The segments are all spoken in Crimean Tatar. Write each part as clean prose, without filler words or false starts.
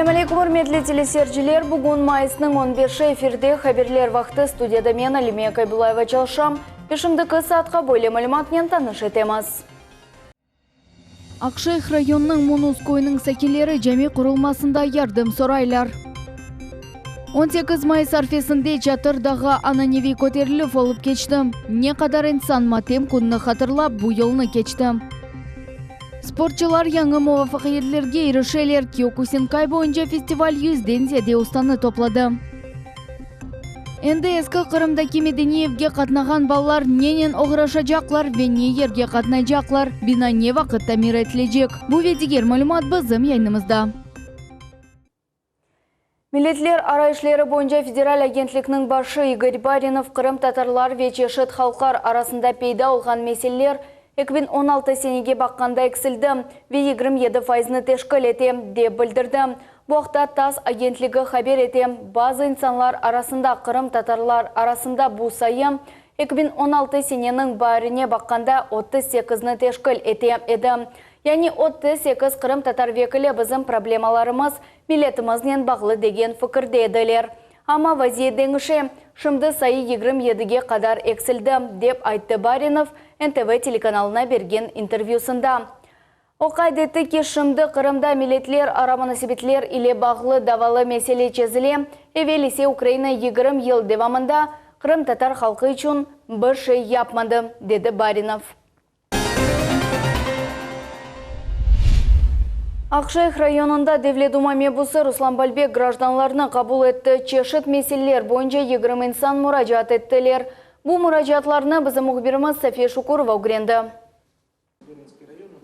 Selâm aleyküm, ürmetli teleseyirciler! Bugün mayısnıñ on beşi, efirde Haberler vaqtı, studiyada men, Alime Kaybulayeva çalışam ve şimdiki saatqa böyle malümatnen tanış etemiz. Aqşeyh rayonınıñ Munus köyüniñ sakinleri cami qurulmasında yardım soraylar. 18 mayıs arfesinde Çatır Dağğa ananeviy köterilüv olıp keçti. Ne qadar insan matem kününi hatırlap bu yolnı keçti. Sportçılar yañı muvafaqiyetlerge irişeler, Kyokusinkay boyunca festival yüzden ziyade ustanı topladı. Endi Eski Qırımdaki medeniy evge qatnağan balalar nenen oğraşacaqlar ve ne yerge qatnaycaqlar, bina ne vaqıt tamir etilecek? Bu ve diger malümat bizim yayınımızda. Milletler ara işleri boyunca federal agentlikniñ başı İgor Barinov qırımtatarlar ve çeşit halqlar arasında peyda olğan meseleler 2016 senege baqqanda eksildi ve 27 fayıznı teşkil ete, dep bildirdi. Bu aqta TASS agentligi haber ete. Bazı insanlar arasında, qırımtatarlar arasında bu sayı 2016 seneniñ baarine baqqanda 38-ni teşkil ete edi. Yani 38 qırımtatar vekili bizim problemalarımız milletimiznen bağlı degen fikirde ediler. Amma vaziyet deñişe, şimdi sayı 27-ge qadar eksildi, dep ayttı Barinov NTV telekanalına bergen intervyüsında. O qayd etti ki, şimdi Qırımda milletlerara munasebetler ile bağlı davalı mesele çezile, evel ise Ukraina 20 yıl devamında qırımtatar halqı içün bir şey yapmadı, dedi Barinov. Aqşeyh rayonında Devlet Duma mebusı Ruslan Balbek grajdanlarnı qabul etti. Çeşit meseleler boyunca 20 insan muracaat ettiler. Bu muracaatlarnı bizim mühbirimiz Safiye Şukurova ögrendi.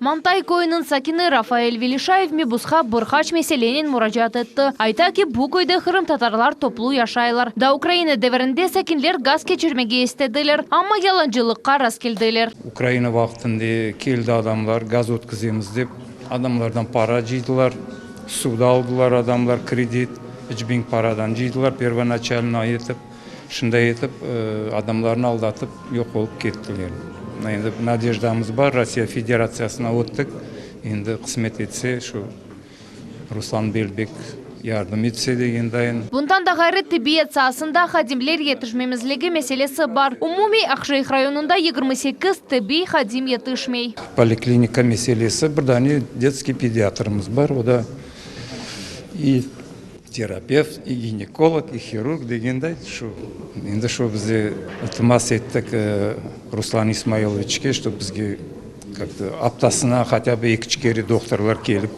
Mantay köyüniñ sakini Rafael Velişayev mebusqa bir qaç meselenen muracaat etti. Ayta ki, bu köyde qırımtatarlar toplu yaşaylar. Daa Ukraina devirinde sakinler gaz keçirmege istediler, amma yalancılıqqa rastkeldiler. Ukraina vaqtında keldi adamlar, gaz ötküzemiz dep, adamlardan para cıydılar, ssuda aldılar adamlar, kredit, 3000 paradan cıydılar pervonaçalno etip. Şunday etip, adamlarnı aldatıp, yoq olıp kettiler. Endi nadejdamız bar, Rossiya Federatsiyasına öttik. Endi qısmet etse, şu Ruslan Belbek yardım etse degen dayın. Bundan da ğayrı, tibbiyet saasında hadimler yetişmemizligi meselesi bar. Umumiy Aqşeyh rayonında 28 tibbiy hadim yetişmey. Poliklinika meselesi, bir dane detskiy pediatrımız bar, o da i Terapevt, i ginekolog, i hirurg degenday şu. Endi şu bizde iltimas ettik Ruslan İsmailoviçke, ştob bizge kak-to aptasına hatâ bı ekiç kere dohtorlar kelip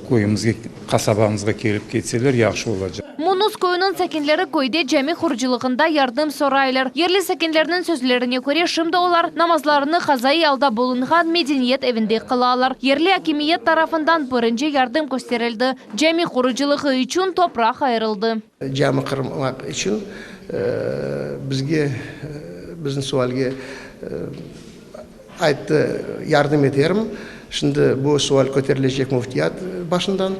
köyümizge, qasabamızğa kelip ketseler yahşı olacaq. Munus köyüniñ sakinleri köyde cami qurucılığında yardım soraylar. Yerli sakinlerniñ sözlerine köre, şimdi olar namazlarını qazaiy alda bulunğan medeniyet evinde qılalar. Yerli akimiyet tarafından birinci yardım kösterildi. Cami qurucılığı içün topraq ayırıldı. Cami qurmaq içün bizge, bizim sualge ayttı, yardım eterim. Şimdi bu sual köterilecek müftiyat başından.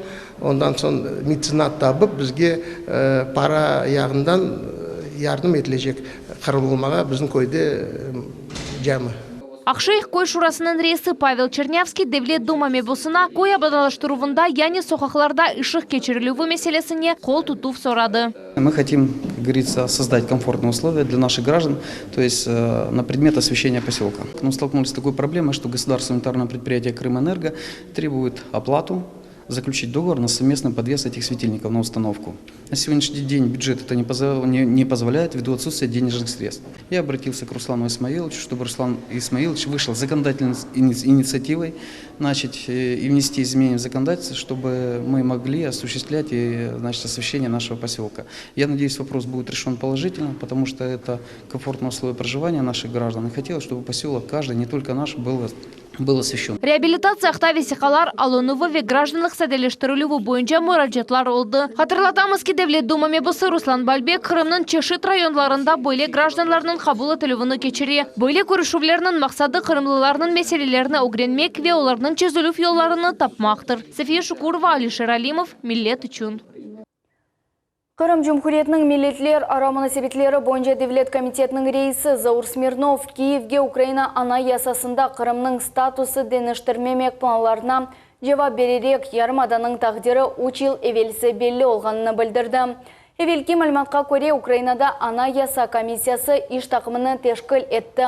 Ondan soñ metsenat tapıp, bizge para yağından yardım etilecek qurulmağa bizim köyde cami. Aqşeyh köy şurasınıñ reisi Pavel Çernâvskiy Devlet Duma mebusına köy abadanlaştıruvında, yani soqaqlarda ışıq keçirilüvi meselesine qol tutuv soradı. Мы хотим, как говорится, создать комфортные условия для наших граждан, то есть на предмет освещения поселка. Мы столкнулись с такой проблемой, что государственное унитарное предприятие Крымэнерго требует оплату заключить договор на совместный подвес этих светильников на установку. На сегодняшний день бюджет это не позволяет ввиду отсутствия денежных средств. Я обратился к Руслану Исмаиловичу, чтобы Руслан Исмаилович вышел с законодательной инициативой начать и внести изменения в законодательство, чтобы мы могли осуществлять и, значит, освещение нашего поселка. Я надеюсь, вопрос будет решен положительно, потому что это комфортное условие проживания наших граждан. И хотелось, чтобы поселок каждый, не только наш, был был освещен. Reabilitatsiya aqta vesiqalar alınuvı ve grajdanlıq sadeleştirilüvi boyunca muracaatlar oldı. Hatırlatamız ki, Devlet Duma mebusı Ruslan Balbek Qırımnıñ çeşit rayonlarında böyle grajdanlarnıñ qabul etilüvini keçire. Böyle körüşüvlerniñ maqsadı qırımlılarnıñ meselelerini ögrenmek ve olarnıñ çezilüv yollarını tapmaqtır. Safiye Şukurova, Alişer Alimov, Millet içün. Qırım Cumhuriyetiniñ milletlerara munasebetleri boyunca devlet komitetiniñ reisi Zaur Smirnov Kiyevge Ukraina Anayasasında Qırımnıñ statusı deñiştirmemek planlarına Cevap bererek, yarımadanıñ taqdiri üç yıl evelsi belli olğanını bildirdi. Evelki malümatqa köre, Ukrainada Anayasa komissiyası iş taqımını teşkil etti.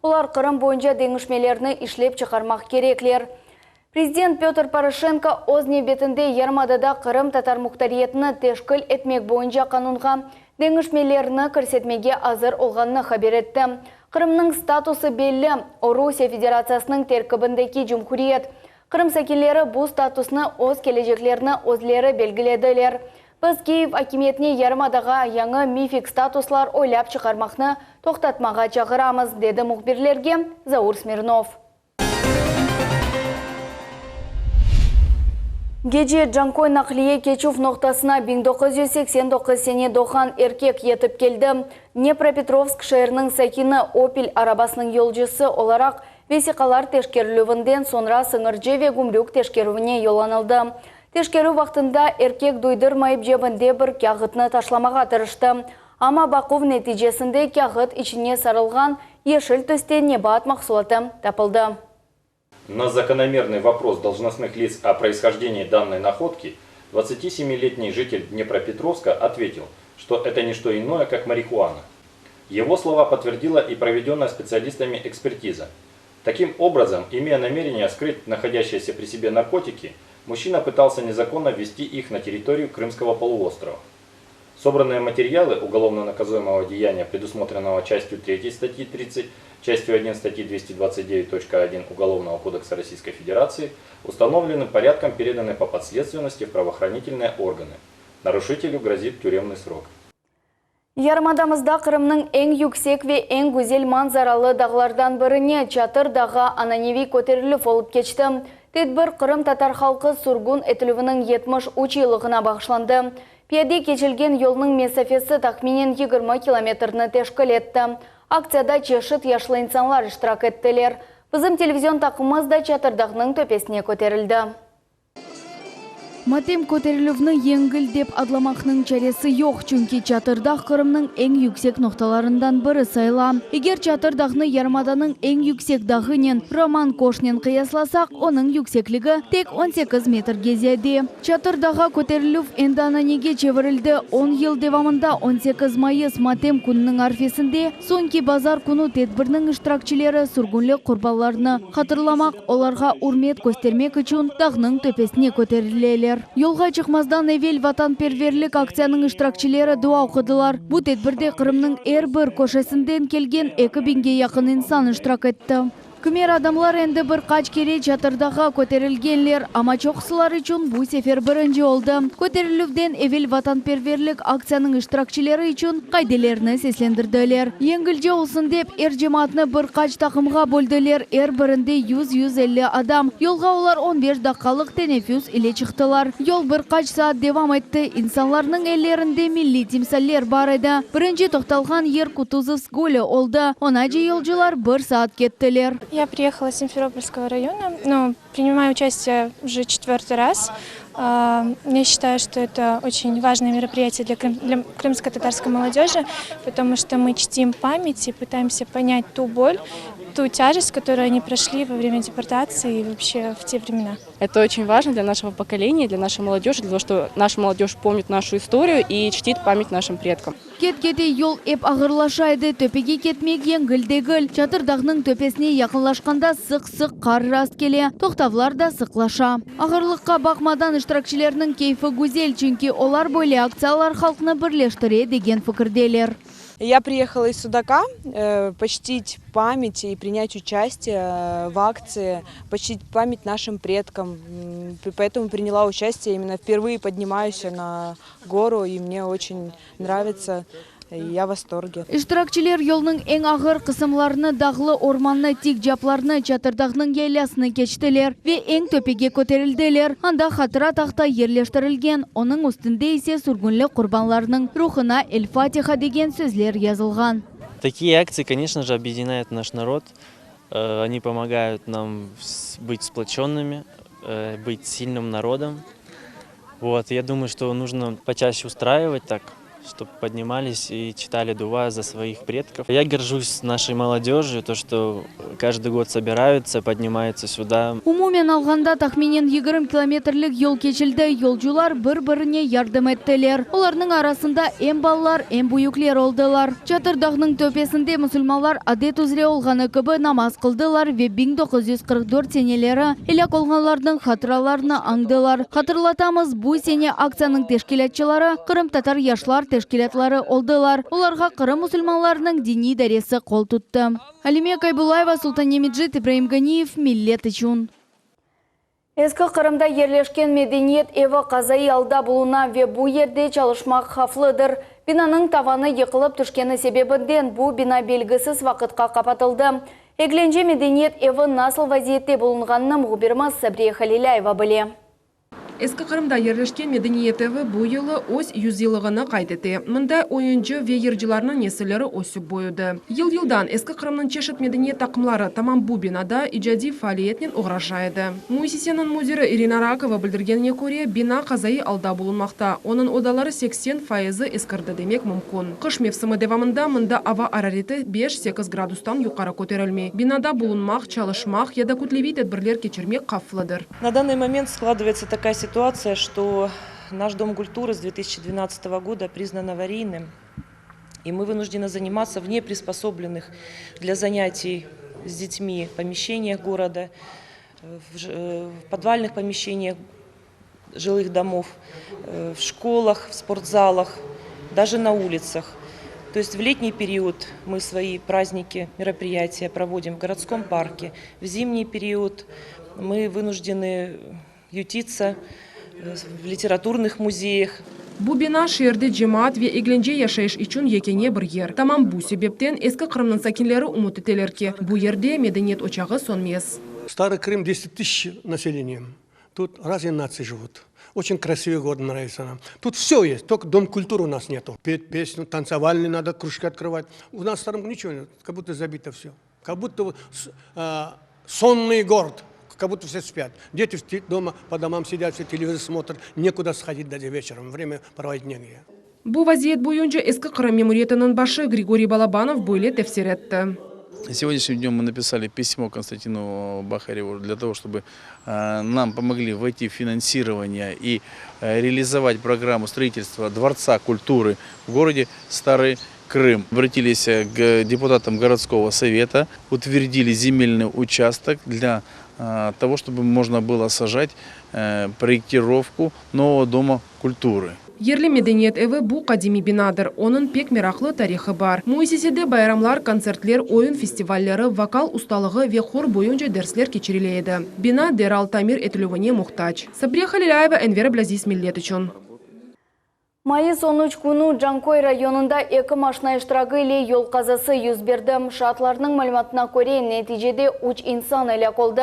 Olar Qırım boyunca deñişmelerni işlep çıqarmaq kerekler. Prezident Pötr Poroşenko öz nevbetinde yarımadada qırımtatar muhtariyetini teşkil etmek boyunca qanunğa deñişmelerni kirsetmege azır olğanını haber etti. Qırımnıñ statusı belli, o Rusiye Federatsiyasınıñ terkibindeki cumhuriyet. Qırım sakinleri bu statusnı öz keleceklerini özleri belgilediler. Biz Kiyev akimiyetine yarımadağa yañı mifik statuslar oylap çıqarmaqnı toqtatmağa çağıramız, dedi mühbirlerge Zaur Smirnov. Gece Canköy naqliye keçüv noqtasına 1989 sene doğğan erkek yetip keldi. Dnepropetrovsk şeeriniñ sakini Opel arabasınıñ yolcusı olaraq vesiqalar teşkerilüvinden soñra sıñırcı ve gümrük teşkerüvine yollanıldı. Teşkerüv vaqtında erkek duydırmayıp cebinde bir kâğıtnı taşlamağa tırıştı. Amma baquv neticesinde kâğıt içine sarılğan yeşil tüste nebat mahsulatı tapıldı. На закономерный вопрос должностных лиц о происхождении данной находки 27-летний житель Днепропетровска ответил, что это не что иное, как марихуана. Его слова подтвердила и проведенная специалистами экспертиза. Таким образом, имея намерение скрыть находящиеся при себе наркотики, мужчина пытался незаконно ввести их на территорию Крымского полуострова. Собранные материалы уголовно наказуемого деяния, предусмотренного частью 3 статьи 30, частью 1 статьи 229.1 Уголовного кодекса Российской Федерации, установленным порядком переданы по подследственности в правоохранительные органы. Нарушителю грозит тюремный срок. Yarımadamızda Qırımnıñ eñ yüksek ve eñ güzel manzaralı dağlardan birine, Çatır Dağğa ananeviy köterilüv olıp keçti. Tedbir qırımtatar halqı sürgün etilüviniñ 73 yıllığına bağışlandı. Piyade keçilgen yolnıñ mesafesi tahminen 20 kilometrni teşkil etti. Aktsiyada çeşit yaşlı insanlar iştirak ettiler. Bizim televizion taqımımız da Çatır Dağnıñ töpesine köterildi. Matem köterilüvni yengil dep adlamaqnıñ çaresi yoq, çünki Çatır Dağ Qırımnıñ eñ yüksek noqtalarından biri sayıla. Eger Çatır Dağnı yarımadanıñ eñ yüksek dağınen, Roman Koşnen qıyaslasaq, onıñ yüksekligi tek 18 metrge ziyade. Çatır Dağğa köterilüv endi ananege çevirildi, on yıl devamında 18 mayıs matem kününiñ arfesinde, soñki bazar künü tedbirniñ iştirakçileri sürgünlik qurbanlarını hatırlamaq, olarğa ürmet köstermek içün dağnıñ töpesine köterileler. Yolğa çıqmazdan evel vatanperverlik aktsiyanıñ iştirakçileri dua oqudılar. Bu tedbirde Qırımnıñ er bir köşesinden kelgen eki biñge yaqın insan iştirak etti. Kimer adamlar endi bir qaç kere Çatırdağğa köterilgenler, amma çoqusılar içün bu sefer birinci oldı. Köterilüvden evel vatanperverlik aktsiyanıñ iştirakçileri içün qaidelerni seslendirdiler. Yengilce olsun dep, er cemaatnı bir qaç taqımğa böldiler, er birinde yüz-yüz elli adam. Yolğa olar on beş daqqalıq teneffüs ile çıqtılar. Yol bir qaç saat devam etti, insanlarnıñ ellerinde milliy timsaller bar edi. Birinci toqtalğan yer Kutuzovsk gölü oldı, onace yolcular bir saat kettiler. Я приехала из Симферопольского района, но принимаю участие уже четвертый раз. Я считаю, что это очень важное мероприятие для для крымско-татарской молодежи, потому что мы чтим память и пытаемся понять ту боль, ту тяжесть, которую они прошли во время депортации и вообще в те времена. Это очень важно для нашего поколения, для нашей молодежи, для того, что наша молодежь помнит нашу историю и чтит память нашим предкам. Ket-kete yol ep ağırlaşa edi, töpege ketmek yengil degil. Çatır Dağnıñ töpesine yaqınlaşqanda sıq-sıq qar rast kele, toqtavlar da sıqlaşa. Ağırlıqqa baqmadan, iştirakçilerniñ keyfi güzel, çünki olar böyle aktsiyalar halqnı birleştire degen fikirdeler. Я приехала из Судака почтить память и принять участие в акции, почтить память нашим предкам. Поэтому приняла участие, именно впервые поднимаюсь на гору, и мне очень нравится, я в восторге. İştirakçiler yolnıñ eñ ağır qısımlarını, dağlı ormannı, tik caplarnı, Çatır Dağnıñ yaylasını keçtiler ve eñ töpege köterildiler. Anda hatıra tahta yerleştirilgen, onıñ üstünde ise sürgünlik qurbanlarınıñ ruhuna El-Fatiha degen sözler yazılğan. Такие акции, конечно же, объединяют наш народ. Они помогают нам быть сплоченными, быть сильным народом. Вот, я думаю, что нужно почаще устраивать так. Чтоб поднимались и читали дуа за своих предков. Я горжусь нашей молодежью, то, что каждый год собираются, поднимаются сюда. Umumen alğanda tahminen 20 kilometrlik yol keçildi. Yolcular bir-birine yardım ettiler. Olarnıñ arasında em balalar, em büyükler oldılar. Çatır Dağnıñ töpesinde musulmanlar adet üzre olğanı kibi namaz qıldılar ve 1944 seneleri elâk olğanlarnıñ hatıralarını añdılar. Hatırlatamız, bu sene aktsiyanıñ teşkilâtçıları qırımtatar yaşlar teşkilâtları oldılar. Olarğa Qırım musulmanlarınıñ diniy idaresi qol tuttı. Alime Kaybulayeva, Sultan Nemecit, İbraim Ganiyev, Millet içün. Eski Qırımda yerleşken Medeniyet evi qazaiy alda buluna ve bu yerde çalışmaq havflıdır. Binanıñ tavanı yıqılıp tüşkeni sebebinden bu bina belgisiz vaqıtqa qapatıldı. Eglence medeniyet evi nasıl vaziyette bulunğanını mühbirimiz Sabriye Halilâyeva bile. Eski Qırımda yerleşken Medeniyet evi bu yılı öz yüzyıllığını qayd ete. Mında oyuncı ve yırcılarnıñ nesilleri ösüp büyüdi. Yıl-yıldan Eski Qırımnıñ çeşit medeniyet taqımları tamam bu binada icadiy faaliyetnen oğraşa edi. Müessiseniñ müdiri İrina Rakova bildirgenine köre, bina qazaiy alda bulunmaqta, onıñ odaları 80 fayızı eskirdi demek mümkün. Qış mevsimi devamında mında ava arareti beş-sekiz gradustan yuqarı köterilmey. Binada bulunmaq, çalışmaq ya da kütleviy tedbirler keçirmek havflıdır. На данный момент складывается такая ситуация, что наш Дом культуры с 2012 года признан аварийным, и мы вынуждены заниматься в неприспособленных для занятий с детьми помещениях города, в э, в подвальных помещениях жилых домов, э, в школах, в спортзалах, даже на улицах. То есть в летний период мы свои праздники, мероприятия проводим в городском парке. В зимний период мы вынуждены ютиться э, в литературных музеях. Bu bina şeerde cemaat ve eglence yaşayış içün yekâne bir yer. Tamam bu sebepten Eski Qırımnıñ sakinleri ümüt eteler ki, bu yerde medeniyet ocağı sönmez. Старый Крым 10 тысяч населением. Тут разные нации живут. Очень красивый город нравится нам. Тут все есть, только дом культуры у нас нету. Петь песню, танцевальный надо кружки открывать. У нас в Старом ничего нет, как будто забито все. Как будто вот с- а, сонный город, как будто все спят. Дети в те- дома по домам сидят, все телевизор смотрят, некуда сходить даже вечером, время проводить негде. Bu vaziyet boyunca Eski Qırım memuriyetiniñ başı Grigoriy Balabanov böyle tefsir etti. Сегодняшним днем мы написали письмо Константину Бахареву для того, чтобы э, нам помогли войти в финансирование и э, реализовать программу строительства Дворца культуры в городе Старый Крым. Обратились э, к депутатам городского совета, утвердили земельный участок для э, того, чтобы можно было сажать э, проектировку нового дома культуры. Yerli medeniyet evi bu qadimiy binadır. Onıñ pek meraqlı tarihı bar. Müessisede bayramlar, kontsertler, oyun festivalleri, vokal ustalığı ve hor boyunca dersler keçirile edi. Bina deral tamir etilüvine muhtac. Sabriye Halilâyeva, Enver Ablâziz, Millet içün. Mayıs 13 künü Canköy rayonında eki maşina iştiragi ile yol qazası yüz berdi. Şaatlarnıñ malümatına köre, neticede üç insan elâk oldı.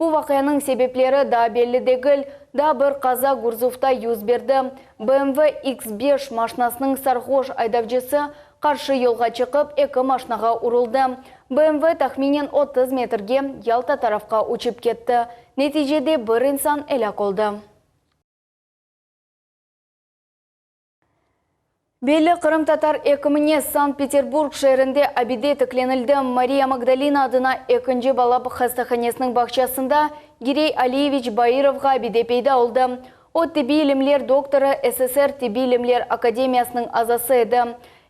Bu vaqianıñ sebepleri daa belli degil. Daa bir qaza Gurzufta yüz berdi. BMW X5 maşinasınıñ sarhoş aydavcısı qarşı yolğa çıqıp, eki maşinağa uruldı. BMW tahminen 30 metrge Yalta tarafqa uçıp ketti. Neticede bir insan elâk oldı. Belli qırımtatar ekimine Sankt-Peterburg şeerinde abide tiklenildi. Mariya Magdalina adına ekinci bala hastahanesiniñ bağçasında Girey Aliyeviç Bairovğa abide peyda oldı. O, tibbiy ilimler doktorı, SSR Tibbiy ilimler akademiyasınıñ azası edi.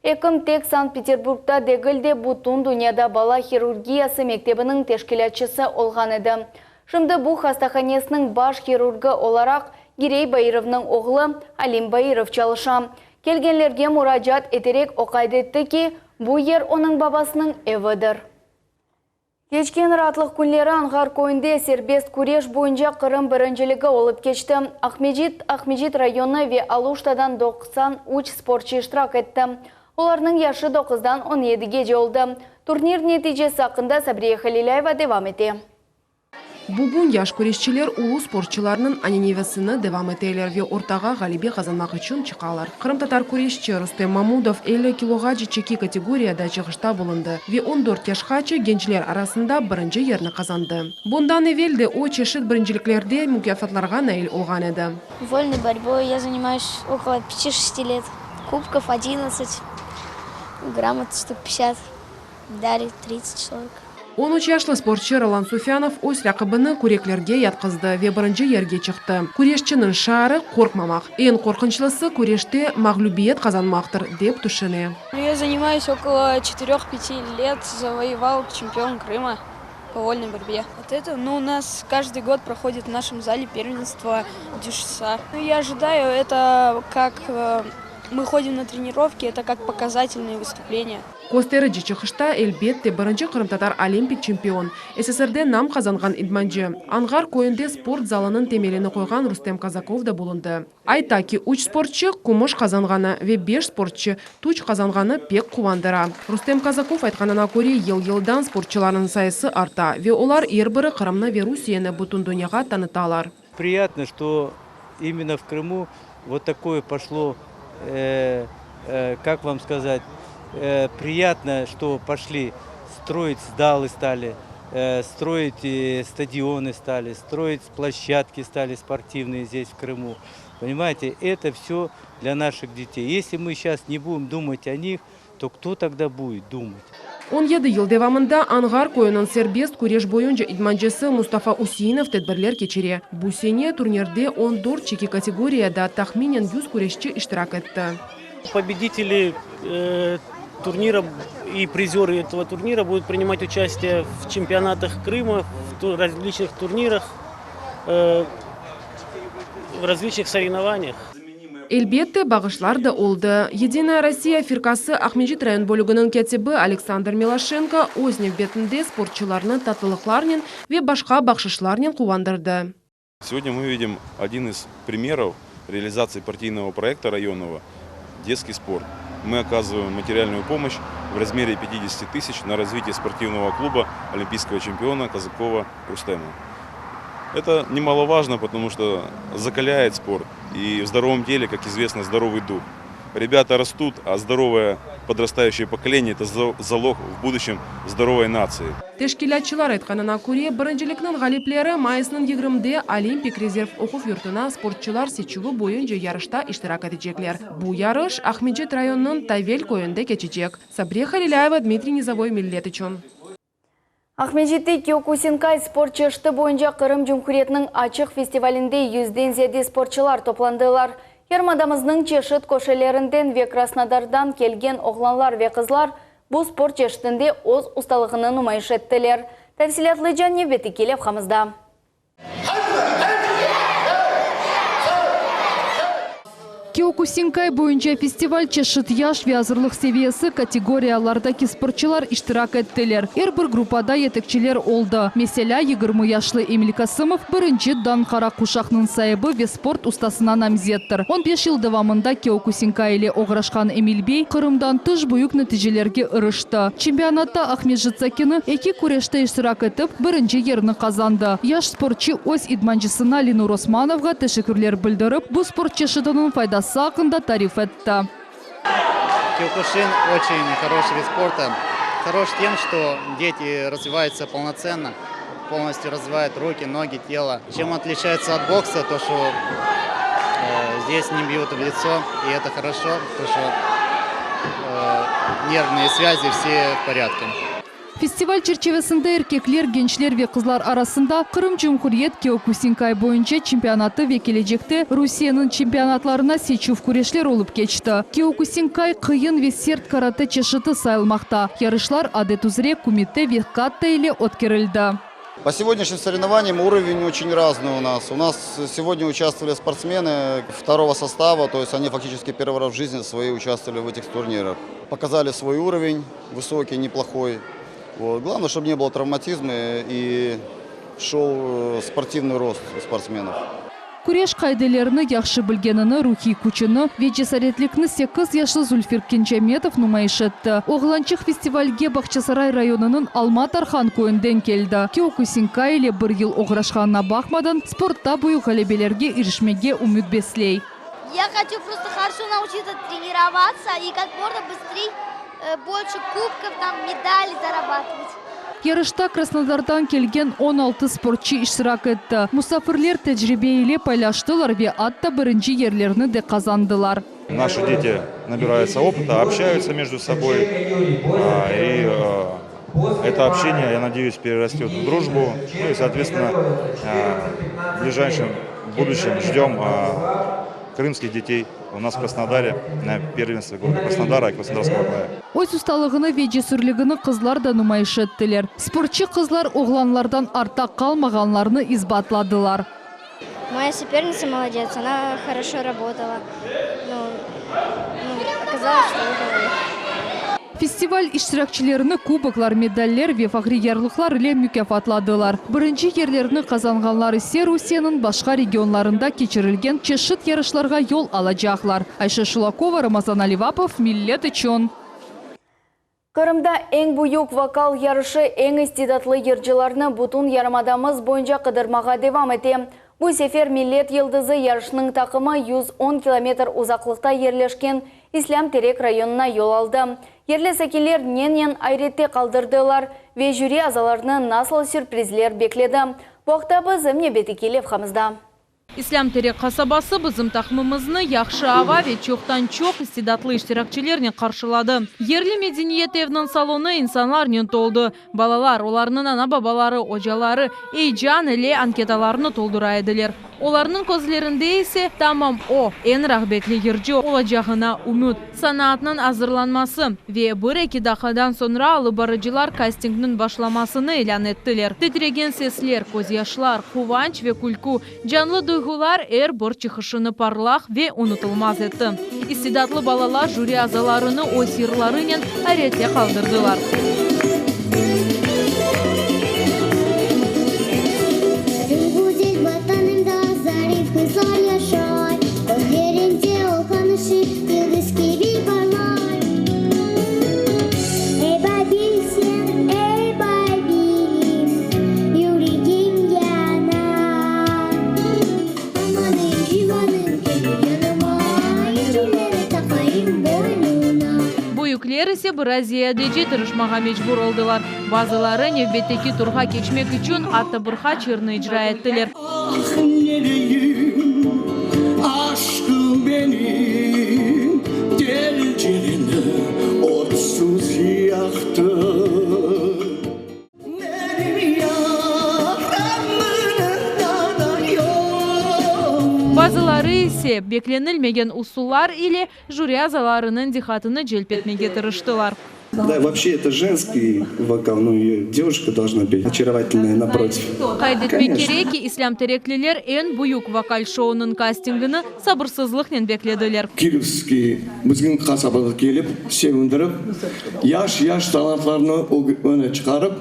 Ekim tek Sankt-Peterburgda degil de, bütün dünyada bala hirurgiyası mektebiniñ teşkilâtçısı olğan edi. Şimdi bu hastahanesiniñ baş hirurgı olaraq Girey Bairovnıñ oğlu Alim Bairov çalışa. Kelgenlerge muracaat eterek o qayd etti ki, bu yer onıñ babasınıñ evidir. Keçken raatlıq künleri Anğar köyünde serbest küreş boyunca Qırım birinciligi olıp keçti. Aqmescit, Aqmescit rayonı ve Aluştadan 93 sportçı iştirak etti. Olarnıñ yaşı doquzdan on yedigece oldı. Turnir neticesi aqqında Sabriye Halilâyeva devam ete. Bugün yaş küreşçiler ulu sportçılarnıñ ananevisini devam eteler ve ortağa ğalebe qazanmaq içün çıqalar. Qırımtatar küreşçi Rustem Mamudov 50 kiloğace çeki kategoriyada çıqışta bulundı ve on dört yaşqace gençler arasında birinci yerni qazandı. Bundan evel de o, çeşit birinciliklerde mukâfatlarğa nail olğan edi. Вольной борьбой я занимаюсь около пяти-шести лет. Кубков 11, грамот штук 50, медалей 30-40. 13 yaşlı sportçı Rolan Sufyanov öz raqibini küreklerge yatqızdı ve birinci yerge çıqtı. Küreşçiniñ şiarı, qorqmamaq. Eñ qorqunçlısı, küreşte mağlübiyet qazanmaqtır, dep tüşüne. Я занимаюсь около четырех-пяти лет, завоевал чемпион Крыма по вольной борьбе. Вот это, ну, у нас каждый год проходит в нашем зале первенство ДЮСШ. Ну, я ожидаю, это как э, мы ходим на тренировки, это как показательные выступления. Kösterici çıqışta, elbette, birinci qırımtatar olimpik çempion, SSRde nam qazanğan idmancı, Anğar köyünde sport zalınıñ temelini qoyğan Rustem Kazakov da bulundı. Ayta ki, üç sportçı kümüş qazanğanı ve beş sportçı tunç qazanğanı pek quvandıra. Rustem Kazakov aytqanına köre, yıl-yıldan sportçılarnıñ sayısı arta ve olar er biri Qırımnı ve Rusiyeni bütün dünyağa tanıtalar. Priyatno, çto imенно v Krımu vot takoye poşlo, kak vam skazat, priyatno, çto poşli stroit zalı stali, stroit stadionı stali, stroit ploşçadki stali sportivnıye zdes v Krımu. Ponimayete, eto vsyo dlâ naşih detey. Esli mı şas ne budem dumat o nih, to kto togda budet dumat? 17 yıl devamında Anğar köyüniñ serbest küreş boyunca idmancısı Mustafa Useinov tedbirler keçire. Bu sene turnirde 14 çeki kategoriyada tahminen 100 küreşçi iştirak etti. Победители турнира и призеры этого турнира будут принимать участие в чемпионатах Крыма, в различных турнирах, в различных соревнованиях. Elbette, bağışlar da oldı. Yedinaya Rossiya firqası Aqmescit rayon bölüginiñ kâtibi Aleksandr Milaşenko öz nevbetinde sportçılarnı tatlılıqlarnen ve başqa bahşışlarnen quvandırdı. Сегодня мы видим один из примеров реализации партийного проекта районного «Детский спорт». Мы оказываем материальную помощь в размере 50 тысяч на развитие спортивного клуба олимпийского чемпиона Казакова Рустема. Это немаловажно, потому что закаляет спорт. И в здоровом теле, как известно, здоровый дух. Ребята растут, а здоровое подрастающее поколение – это залог в будущем здоровой нации. Teşkilâtçılar aytqanına köre, birincilikniñ ğalipleri mayısnıñ 20-de Olimpik rezerv oquv yurtuna sportçılar seçüvi boyunca yarışta iştirak etecekler. Bu yarış Aqmescit rayonınıñ Tavel köyünde keçecek. Sabriye Halilâyeva, Dmitriy Nizovoy, Millet içün. Aqmescitte Kiokusinkay sport çeşiti boyunca Qırım Cumhuriyetiniñ açıq festivalinde yüzden ziyade sportçılar toplandılar. Yarımadamıznıñ çeşit köşelerinden ve Krasnodardan kelgen oğlanlar ve qızlar bu sport çeşitinde öz ustalığını numayış ettiler. Tafsilâtlıca nevbetteki levhamızda. Kiokusinkay boyunca festival çeşit yaş ve azırlıq seviyesi kategoriyalardaki sportçılar iştirak ettiler. Er bir gruppada yetekçiler oldı. Meselâ, 20 yaşlı Emil Kasımov birinci dan qara quşaqnıñ saibi ve sport ustasına namzettir. On beş yıl devamında kiokusinkay ile oğraşqan Emil bey Qırımdan tış büyük neticelerge irişti. Çempionatta Aqmescit sakini eki küreşte iştirak etip, birinci yerni qazandı. Yaş sportçı öz idmancısına Lenur Osmanovğa teşekkürler bildirip, bu sport çeşitiniñ faydası aqqında tarif etti. Киокушин очень хороший вид спорта. Хорош тем, что дети развиваются полноценно, полностью развивают руки, ноги, тело. Чем отличается от бокса, то что здесь не бьют в лицо, и это хорошо, то что нервные связи все в порядке. Festival çerçivesinde erkekler, gençler ve qızlar arasında Qırım Cumhuriyet kiokusinkay boyunca çempionatı ve kelecekte Rusiyeniñ çempionatlarına seçüv küreşler olıp keçti. Kiokusinkay qıyın ve sert karate çeşiti sayılmaqta. Yarışlar adet üzre kumite ve katta ile ötkerildi. По сегодняшним соревнованиям уровень очень разный у нас. У нас сегодня участвовали спортсмены второго состава, то есть они фактически первый раз в жизни своей участвовали в этих турнирах. Показали свой уровень, высокий, неплохой. Вот. Главное, чтобы не было травматизма и шел спортивный рост у спортсменов. Küreş qaidelerini yahşı bilgenini, ruhiy küçüni ve cesaretlikni sekiz yaşlı Zulfir Kencametov numayış etti. Oğlançıq festivalge Bağçasaray rayonınıñ Alma Tarhan köyünden keldi. Kiokusinkay ile bir yıl oğraşqanına baqmadan, sportta büyük ğalebelerge irişmege ümüt besley. Я хочу просто хорошо научиться тренироваться и как можно быстрее больше кубков, там, медалей зарабатывать. Yarışta Krasnodardan kelgen 16 sportçı iştirak etti. Musafirler tecribe ile paylaştılar ve atta birinci yerlerni de qazandılar. Naşı deti nabirаются opıta, общаются между собой, и это общение, я надеюсь, перерастет в дружбу. Ну и, соответственно, в ближайшем будущем ждем крымских детей у нас в Краснодаре на первенстве города Краснодара и Краснодарского края. Öz ustalığını ve cesürligini qızlar da numayış ettiler. Sportçı qızlar oğlanlardan artta qalmağanlarını isbatladılar. Моя соперница молодец, она хорошо работала. Ну, ну, оказалось, что выиграла я. Festival iştirakçilerini kuboklar, medaller ve fahriy yarlıqlar ile mukâfatladılar. Birinci yerlerni qazanğanlar ise Rusiyeniñ başqa regionlarında keçirilgen çeşit yarışlarğa yol alacaqlar. Ayşe Şulakova, Ramazan Alivapov, Millet içün. Qırımda eñ büyük vokal yarışı eñ istidatlı yırcılarnı bütün yarımadamız boyunca qıdırmağa devam ete. Bu sefer Millet yıldızı yarışınıñ taqımı 110 kilometr uzaqlıqta yerleşken İslâm Terek rayonına yol aldı. Yerli sakinler nenen ayrette qaldırdılar ve jüri azalarını nasıl sürprizler bekledi? Bu aqta bizim nevbetteki levhamızda. İslâm Terek qasabası bizim taqımımıznı yahşı ava ve çoqtan-çoq istidatlı iştirakçilernen qarşıladı. Yerli medeniyet evniñ salonı insanlarnen toldı. Balalar, olarnıñ ana-babaları, ocaları eyecan ile anketalarnı toldura ediler. Olarnıñ közlerinde ise, tamam o, eñ rağbetli yırcı olacağına ümüt. Sanatnıñ azırlanması ve bir-eki daqqadan soñra alıp barıcılar kastingniñ başlamasını ilân ettiler. Titregen sesler, közyaşlar, quvanç ve külkü, canlı duyğular er bir çıqışını parlaq ve unutılmaz etti. İstidatlı balalar jüri azalarını öz yırlarınen ayrette qaldırdılar. Güzel vatanımda zarif qızlar yaşay, Közlerinde olğan ışıq yıldız kibi parlay. Ey Babil sen, ey Babilim, yüregim yana. Amanım, civanım, kel yanıma, İncirleri taqayım boynuna. Büyükler ise biraz ziyadece tırışmağa mecbur oldılar. Bazıları nevbetteki turğa keçmek içün atta bir qaç yırnı icra ettiler. Ah, nereyim, aşqım benim, Telcereni otsuz yaqtın. Menim yaramnı Bazıları ise beklenilmegen usullar ile jüri azalarınıñ diqqatını celp etmege tırıştılar. Da, voobşe eto jenskiy vokal, nu, devuşka dolžna pet, oçarovatelnaya naprotiv. Qayd etmek kerek ki, islâmterekliler eñ büyük vokal şounıñ kastingini sabırsızlıqnen beklediler. Kirovskiy bizniñ qasabağa kelip, sevindirip, yaş-yaş talantlarnı ögüne çıqarıp,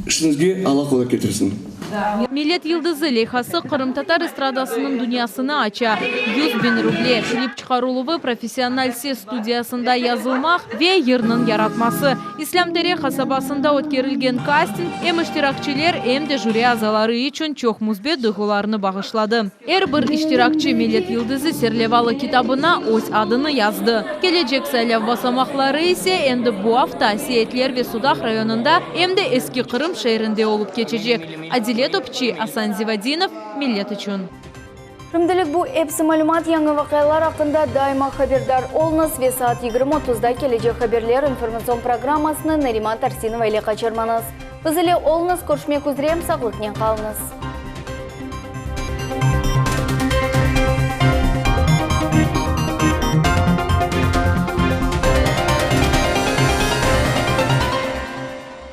İşiñizge Alla qolay ketirsin. Millet yıldızı leyhası qırımtatar estradasınıñ dünyasını aça. 100.000 ruble, klip çıqarıluvı, professional ses studiyasında yazılmaq ve yırnıñ yaratması. İslâm-Terek qasabasında ötkerilgen kasting em iştirakçiler, em de jüri azaları içün çoq müsbet duyğularnı bağışladı. Er bir iştirakçi Millet yıldızı serlevalı kitabına öz adını yazdı. Kelecek saylav basamaqları ise endi bu afta Seyitler ve Sudaq rayonında, em de Eski Qırım şeerinde olıp keçecek. Adile Topçi, Asan Zivadinov, Millet içün. Şimdilik bu episi malümat, yañı vaqialar aqqında daima haberdar oluñız ve saat 20 otuzda kelecek haberler informatsion programmasını Nariman Tarsinova ile qaçırmañız. Biz ile oluñız, körüşmek üzre, sağlıqnen qalıñız.